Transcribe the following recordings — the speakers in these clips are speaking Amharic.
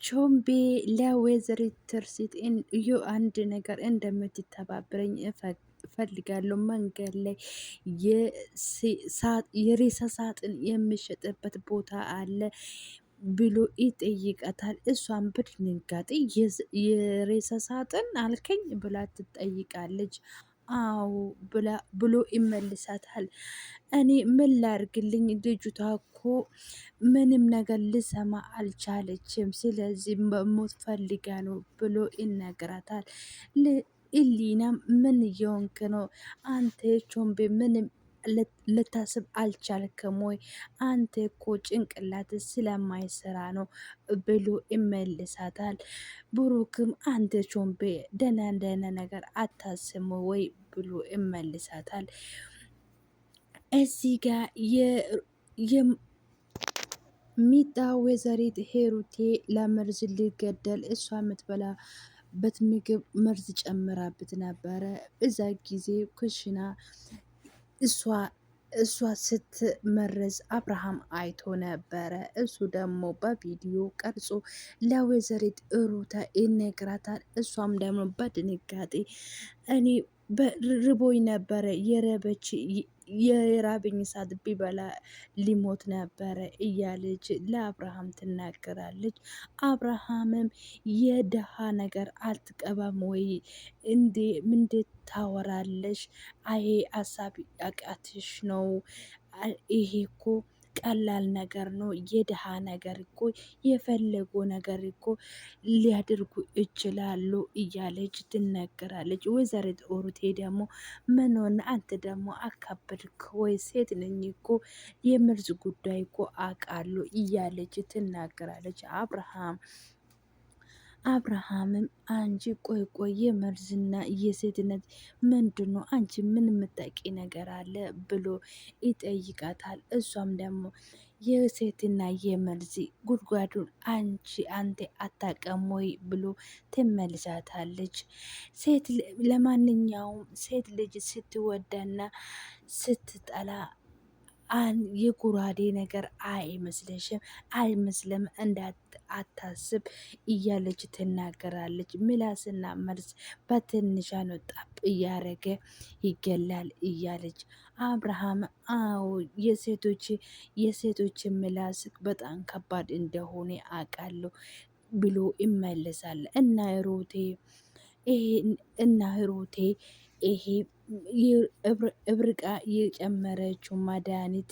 ቾምቤ ለወይዘሪት ትርሲት እዩ አንድ ነገር እንደምትተባበረኝ እፈልጋለሁ። መንገድ ላይ የሬሳ ሳጥን የሚሸጥበት ቦታ አለ ብሎ ይጠይቃታል። እሷን በድንጋጤ የሬሳ ሳጥን አልከኝ ብላ ትጠይቃለች። አዎ ብሎ ይመልሳታል። እኔ ምን ላርግልኝ ልጅቷ እኮ ምንም ነገር ልሰማ አልቻለችም። ስለዚህ መሞት ፈልጋ ነው ብሎ ይነግራታል። ኢሊና ምን እየሆንክ ነው አንተ ቾምቤ? ምንም ልታስብ አልቻልክም ወይ? አንተ እኮ ጭንቅላት ስለማይሰራ ነው ብሎ ይመልሳታል። ብሩክም አንተ ቾምቤ ደህና ደህና ነገር አታስም ወይ ብሎ ይመልሳታል። እዚህ ጋ ሚጣ ወይዘሪት ሄሩቴ ለመርዝ ሊገደል እሷ የምትበላበት ምግብ መርዝ ጨምራበት ነበረ። እዛ ጊዜ ኩሽና እሷ እሷ ስትመረዝ አብርሃም አይቶ ነበረ። እሱ ደግሞ በቪዲዮ ቀርጾ ለወይዘሪት ሩታ ይነግራታል። እሷም ደግሞ በድንጋጤ እኔ ርቦኝ ነበረ የረበች የራብኝ ሳት ቢበላ ሊሞት ነበረ እያለች ለአብርሃም ትናገራለች። አብርሃምም የድሃ ነገር አትቀባም ወይ እንዴ? ምንድን ታወራለሽ? አይ አሳቢ አቃትሽ ነው ይሄ እኮ ቀላል ነገር ነው። የድሃ ነገር እኮ የፈለጉ ነገር እኮ ሊያደርጉ ይችላሉ እያለች ትነገራለች። ወይዘሪት ኦሩቴ ደግሞ ምን ሆነ አንተ ደግሞ አካበድክ ወይ? ሴት ነኝ እኮ የመርዝ ጉዳይ እኮ አውቃለሁ እያለች ትናገራለች። አብርሃምም አንቺ ቆይ ቆይ የመርዝና የሴትነት ምንድን ነው? አንቺ ምን የምታውቂ ነገር አለ ብሎ ይጠይቃታል። እሷም ደግሞ የሴትና የመርዝ ጉድጓዱን አንቺ አንተ አታውቅም ወይ ብሎ ትመልሳታለች። ሴት ለማንኛውም ሴት ልጅ ስትወዳና ስትጠላ የጉራዴ ነገር አይመስልሽም አይመስልም አታስብ እያለች ትናገራለች። ምላስና መርዝ በትንሿ ነው ጣብ እያረገ ይገላል እያለች አብርሃም አዎ የሴቶች ምላስ በጣም ከባድ እንደሆነ አውቃለሁ ብሎ ይመለሳል። እና ሩቴ እና ሩቴ ይሄ እብርቃ የጨመረችው መድኃኒት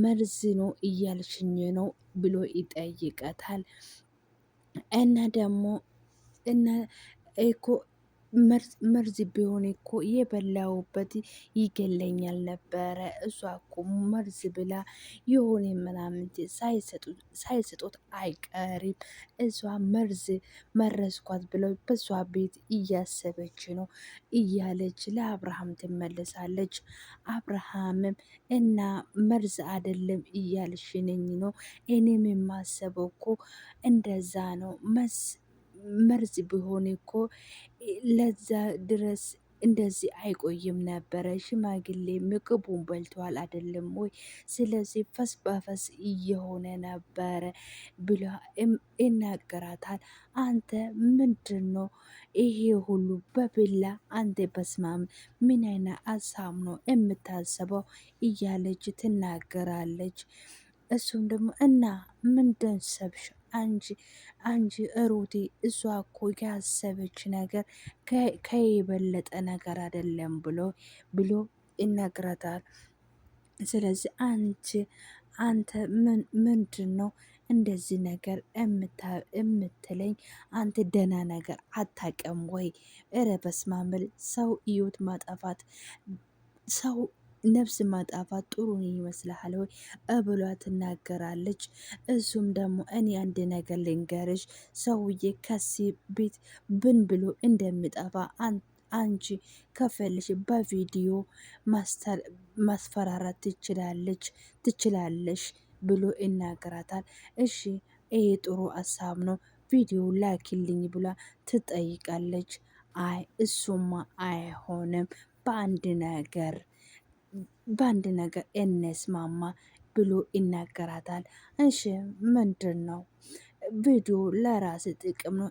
መርዝ ነው እያልሽኝ ነው ብሎ ይጠይቀታል። እና ደግሞ እና እኮ መርዝ ቢሆን እኮ የበላውበት ይገለኛል ነበረ። እሷ እኮ መርዝ ብላ የሆነ ምናምን ሳይሰጡት አይቀሪም። እሷ መርዝ መረዝኳት ብለው በሷ ቤት እያሰበች ነው እያለች ለአብርሃም ትመለሳለች። አብርሃምም እና መርዝ አይደለም እያልሽነኝ ነው? እኔም የማሰበው እኮ እንደዛ ነው መርዝ ቢሆን እኮ ለዛ ድረስ እንደዚህ አይቆይም ነበረ። ሽማግሌ ምግቡን በልተዋል አይደለም ወይ? ስለዚህ ፈስ በፈስ እየሆነ ነበረ ብሎ ይናገራታል። አንተ ምንድን ነው ይሄ ሁሉ በብላ አንተ በስማም ምን አይነት አሳም ነው የምታስበው? እያለች ትናገራለች። እሱም ደግሞ እና ምንድን ሰብሽ አንቺ አንቺ ሩቴ እሷ እኮ ያሰበች ነገር ከየበለጠ ነገር አይደለም ብሎ ብሎ ይነግራታል። ስለዚህ አንቺ አንተ ምንድን ነው እንደዚህ ነገር እምትለኝ? አንተ ደህና ነገር አታውቅም ወይ? እረ በስመ አብ! ሰው ህይወት ማጠፋት ሰው ነፍስ ማጣፋት ጥሩ ይመስልሃል ወይ ብሏ ትናገራለች። እሱም ደግሞ እኔ አንድ ነገር ልንገርሽ፣ ሰውዬ ከሲ ቤት ብን ብሎ እንደሚጠፋ አንቺ ከፈልሽ በቪዲዮ ማስፈራራት ትችላለች ትችላለሽ ብሎ ይናገራታል። እሺ ይሄ ጥሩ ሀሳብ ነው፣ ቪዲዮ ላኪልኝ ብላ ትጠይቃለች። አይ እሱማ አይሆንም በአንድ ነገር በአንድ ነገር እንስማማ ብሎ ይናገራታል። እሺ ምንድን ነው? ቪዲዮ ለራስ ጥቅም ነው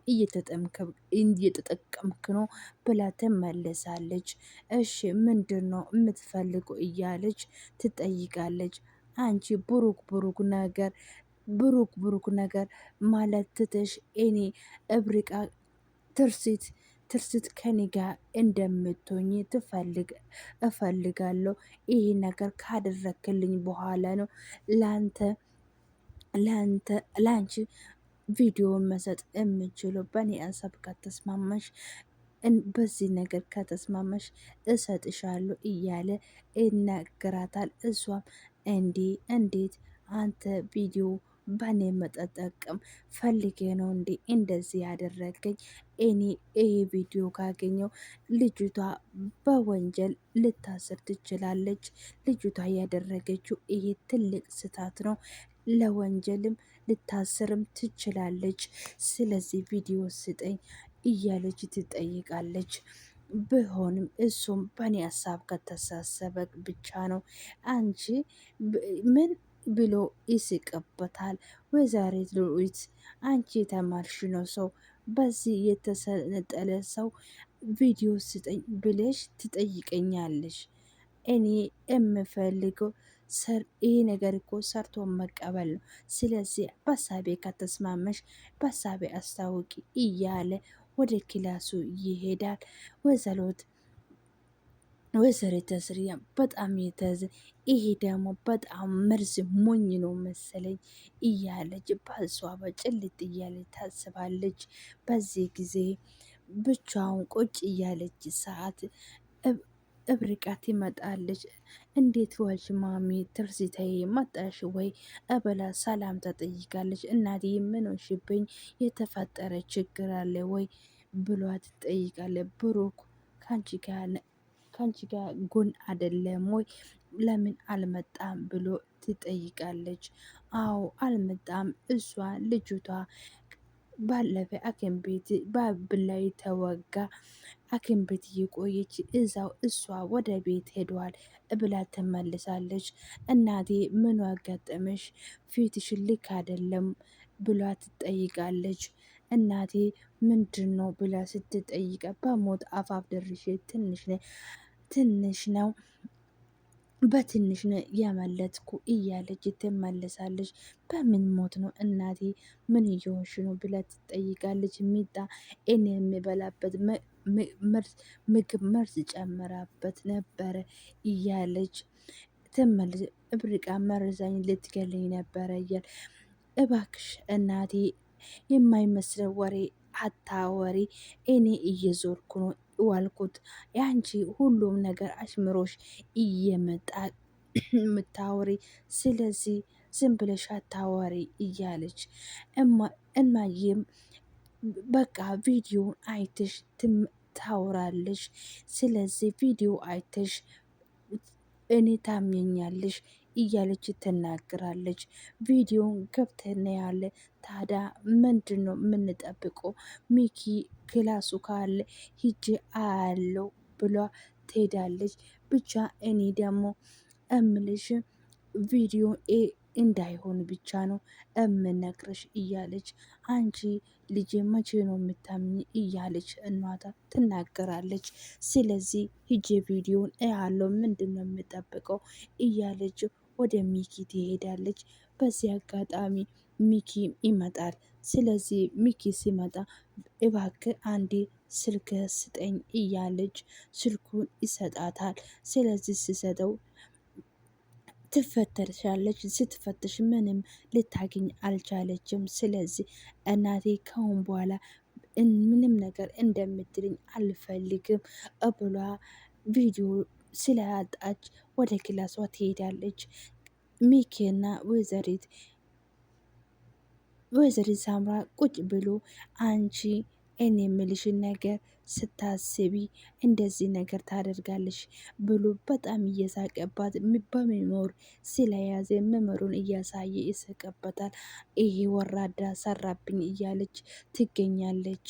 እየተጠቀምክ ነው ብላ ትመልሳለች። እሺ ምንድን ነው የምትፈልገው እያለች ትጠይቃለች። አንቺ ብሩክ ብሩክ ነገር ብሩክ ብሩክ ነገር ማለት ትተሽ እኔ እብሪቃ ትርሲት ትርሲት ከኔ ጋር እንደምትሆኝ ትፈልግ እፈልጋለሁ። ይሄ ነገር ካደረክልኝ በኋላ ነው ላንተ ላንተ ላንቺ ቪዲዮን መሰጥ የምችለው። በእኔ ሀሳብ ከተስማማሽ፣ በዚህ ነገር ከተስማማሽ እሰጥሻለሁ እያለ ይናገራታል። እሷም እንዴ እንዴት አንተ ቪዲዮ በእኔ መጠጠቅም ፈልጌ ነው እንዴ እንደዚህ ያደረገኝ? እኔ ይሄ ቪዲዮ ካገኘው ልጅቷ በወንጀል ልታስር ትችላለች። ልጅቷ ያደረገችው ይሄ ትልቅ ስህተት ነው። ለወንጀልም ልታስርም ትችላለች። ስለዚህ ቪዲዮ ስጠኝ እያለች ትጠይቃለች። ቢሆንም እሱም በእኔ ሀሳብ ከተሳሰበ ብቻ ነው አንቺ ምን ብሎ ይስቅበታል። ወይዘሪት ሉሊት አንቺ የተማርሽ ነው ሰው በዚህ የተሰነጠለ ሰው ቪዲዮ ስጠኝ ብለሽ ትጠይቀኛለሽ። እኔ የምፈልገው ይሄ ነገር እኮ ሰርቶ መቀበል ነው። ስለዚህ በሳቤ ከተስማመሽ በሳቤ አስታውቂ እያለ ወደ ክላሱ ይሄዳል። ወይዘሮት ወይዘሪት ተስሪያ በጣም የተዘ ይሄ ደግሞ በጣም መርዝ ሞኝ ነው መሰለኝ እያለች በሷ በጭልጥ እያለች ታስባለች። በዚህ ጊዜ ብቻውን ቁጭ እያለች ሰዓት እብርቃት ይመጣለች። እንዴት ዋልሽ ማሚ ትርሲታዬ መጣሽ ወይ እበላ ሰላም ተጠይቃለች። እናቴ ምን ሆንሽብኝ? የተፈጠረ ችግር አለ ወይ ብሏ ትጠይቃለች። ብሩክ ከአንቺ ጋር ጎን አይደለም ወይ ለምን አልመጣም ብሎ ትጠይቃለች። አዎ አልመጣም፣ እሷ ልጅቷ ባለፈ ሐኪም ቤት በብላይ ተወጋ ሐኪም ቤት እየቆየች እዛው እሷ ወደ ቤት ሄዷል ብላ ትመልሳለች። እናቴ ምን አጋጠመሽ? ፊትሽ ልክ አይደለም ብሏ ትጠይቃለች። እናቴ ምንድን ነው ብላ ስትጠይቀ በሞት አፋፍ ደርሼ ትንሽ ነው በትንሽ ነው ያመለጥኩ እያለች ትመለሳለች። በምን ሞት ነው እናቴ ምን እየሆንሽ ነው ብላ ትጠይቃለች። ሚጣ እኔ የሚበላበት ምግብ መርዝ ጨምራበት ነበረ እያለች ትመልስ። እብርቃ መርዛኝ ልትገለኝ ነበረ እያል እባክሽ እናቴ የማይመስለው ወሬ አታወሪ፣ እኔ እየዞርኩ ነው ዋልኩት። ያንቺ ሁሉም ነገር አሽምሮሽ እየመጣ የምታወሪ፣ ስለዚህ ዝም ብለሽ አታወሪ እያለች እማዬም በቃ ቪዲዮን አይተሽ ታወራለሽ። ስለዚህ ቪዲዮ አይተሽ እኔ ታምኘኛለሽ እያለች ትናገራለች። ቪዲዮን ገብተን ያለ ታዲያ ምንድን ነው የምንጠብቀው? ሚኪ ክላሱ ካለ ሂጄ አያለው ብሏ ትሄዳለች። ብቻ እኔ ደግሞ እምልሽ ቪዲዮ እንዳይሆን ብቻ ነው እምነግርሽ እያለች አንቺ ልጄ መቼ ነው የምታምኝ እያለች እናቷ ትናገራለች። ስለዚህ ሂጄ ቪዲዮን እያለው ምንድን ነው የምጠብቀው እያለች ወደ ሚኪ ትሄዳለች። በዚህ አጋጣሚ ሚኪ ይመጣል። ስለዚህ ሚኪ ሲመጣ እባክህ አንዴ ስልክ ስጠኝ እያለች ስልኩን ይሰጣታል። ስለዚህ ሲሰጠው ትፈተሻለች። ስትፈትሽ ምንም ልታገኝ አልቻለችም። ስለዚህ እናቴ ከአሁን በኋላ ምንም ነገር እንደምትልኝ አልፈልግም ብሏ ቪዲዮ ስላጣች ወደ ክላሷ ትሄዳለች። ሚኪና ወይዘሪት ሳምራ ቁጭ ብሎ አንቺ እኔ የምልሽን ነገር ስታስቢ እንደዚህ ነገር ታደርጋለሽ ብሎ በጣም እየሳቀባት በ memory ስለያዘ memory ውን እያሳየ ይስቅበታል። ይሄ ወራዳ ሰራብኝ እያለች ትገኛለች።